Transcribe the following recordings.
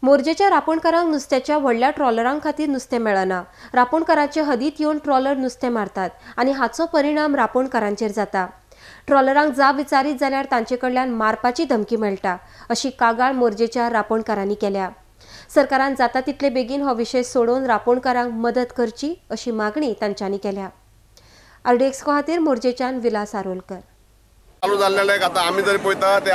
मोरजेच्या रापोणकारांक नुस्त्याच्या व्हडल्या ट्रॉलरां खातीर नुस्तें मेळना. रापोणकारांचे हदीत येवन ट्रॉलर नुस्तें मारतात आनी हाचो परिणाम रापोणकारांचेर जाता. ट्रॉलरांक जाब विचारीत जाल्यार तांचे कडल्यान मारपाची धमकी मेळटा अशी कागाळ मोरजेच्या रापोणकारांनी केल्या. सरकारान जाता तितले बेगीन हो विशय सोडोवन रापोणकारांक मदत करची अशी मागणी तांच्यांनी केल्या. आरडीएक्स खातीर मोरजेच्यान विलास आरोलकर. चालू जाल्लेले आतां आमी जर पळयता ते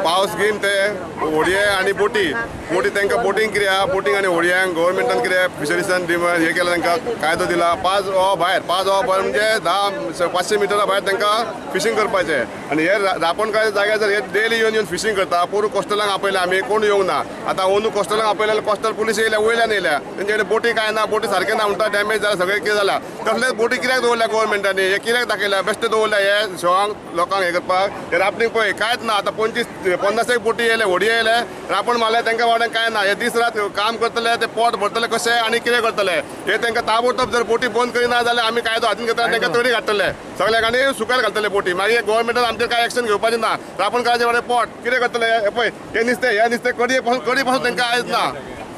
पावस घेवन ते होडये आनी बोटी बोटी तांकां बोटींग कितें बोटींग आनी होडयांक गव्हर्मेंटान कितें फिशरीजान हें केलां, तांकां कायदो दिला 5 वरां भायर, 5 वरां भायर म्हणजे 10-500 मिटरा भायर तांकां फिशींग करपाचें. आनी हे रापोणकाराच्या जाग्यार जर हे डेली येवन येवन फिशींग करता. पोरू कोस्टलांक आपयले आमी, कोण येवंक ना. आतां अंदू कोस्टलांक आपयले जाल्यार कोस्टल पुलीस येयल्या, वयल्यान येयल्या, तेंचे कडेन बोटी कांय ना, बोटी सारकें ना म्हणटा, डॅमेज जाला, सगळें कितें जालां. तसलेच बोटी कित्याक दवरल्या गव्हर्मेंटांनी, हे कित्याक दाखयल्या, बेश्टे दवरल्या हे शोवांक लोकांक हें करपाक. हे रापणीक पळय कांयच ना. आतां 25-50 बोटी येयले, होडये येयले, रापण मारले, तांकां वाड्यान कांय ना. हे दीस रात काम करतले, ते पोट भरतले कशे आनी कितें करतले. हे तांकां ताबडतोब जर बोटी बंद करिना जाल्यार आमी कायदो हातीन घेतले, तांकां तडी घालतले सगळ्यांक आनी सुकयला घालतले बोटी. मागीर गव्हर्मेंटान आमचेर कांय एक्शन घेवपाचें ना. रापणकाराचे वाडे पोट कितें करतले. हे पळय हे नुस्तें, हे नुस्तें कडये पासून तांकां आयज ना,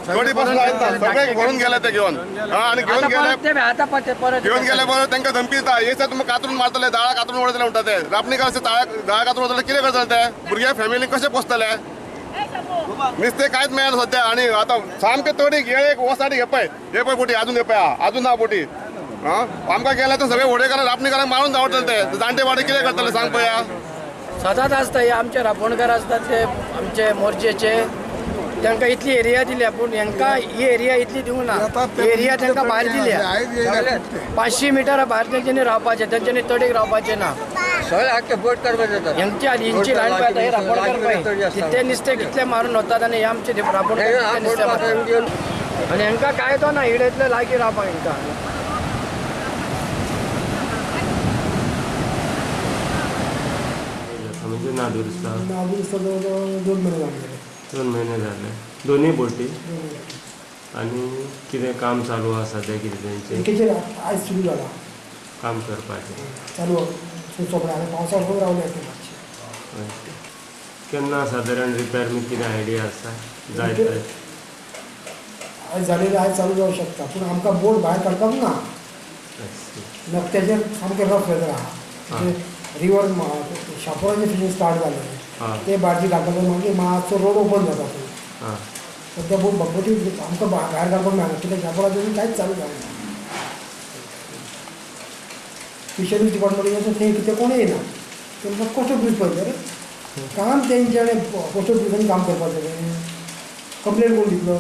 कडी पासून आयज ना, सगळे भरून गेले ते घेवन. आनी घेवन गेले, घेवन गेले बरोबर तांकां धमकी दिता, हे सर तुमकां कातरून मारतले, दाळा कातरून उडयतले म्हणटा ते. रापणीकार दाळा कातरून उडयतले, कितें करतले ते भुरग्या फॅमिलीक कशें पोसतले. नुस्तें कांयच मेळना सद्या. आनी आतां सामकें तडीक एक वसाडी हे पळय, हे पळय बोटी अजून, हे पळय अजून ना बोटी. आमकां गेले तर सगळे होडयेकारांक रापणीकारांक मारून धांवतले ते जाणटे वाडे कितें करतले सांग पळया. सदांच आसता हे आमचे रापोणकार आसतात ते आमचे मोरजेचे, तांकां इतली एरिया दिल्या, पूण हांकां ही एरिया इतली दिवंक ना. एरिया तांकां भायर दिल्या, 500 मिटरा भायर तेंच्यांनी रावपाचें, तेंच्यांनी तडीक रावपाचें ना. हेंची आनी हेंची लायन पळय, हे रापोणकार पळय कितले नुस्तें कितले मारून वतात आनी हे आमचे रापोणकार नुस्तें मारतात. आनी हांकां कायदो ना इडेंतले लागीं रावपाक हांकां. म्हणजे नादुरुस्ता नादुरुस्ता जवळजवळ 2 महिने झाले. 2 महिने झाले दोन्ही बोटी. आनी कितें काम चालू आसा सद्या कितें तेंचें? एकेचेर आयज सुरू जाला काम करपाचें, चालू सोंपलें आनी पावसाक रावले ते मातशें. केन्ना सादारण रिपेर बी कितें आयडिया आसा जायत? आयज जालेलें आयज चालू जावं शकता, पूण आमकां बोट भायर काडपाक ना. नकट्याचेर सामकें रफ वेदर आहा, रिवर शापोराचें फिशींग स्टार्ट जालें, ते बार्जी घालपाक मागीर मातसो रोड ओपन जाता थंय. सद्या बोट बोटी आमकां भायर काडपाक मेळना, कित्याक शापोराचें कांयच चालू जावंक ना. फिशरीज डिपार्टमेंट थंय कितें कोण येयना, तांकां कोस्टल पुलीस पळयता रे काम तेंचें, आनी कोस्टल पुलिसांनी काम करपाचें. कंप्लेन कोण दितलो?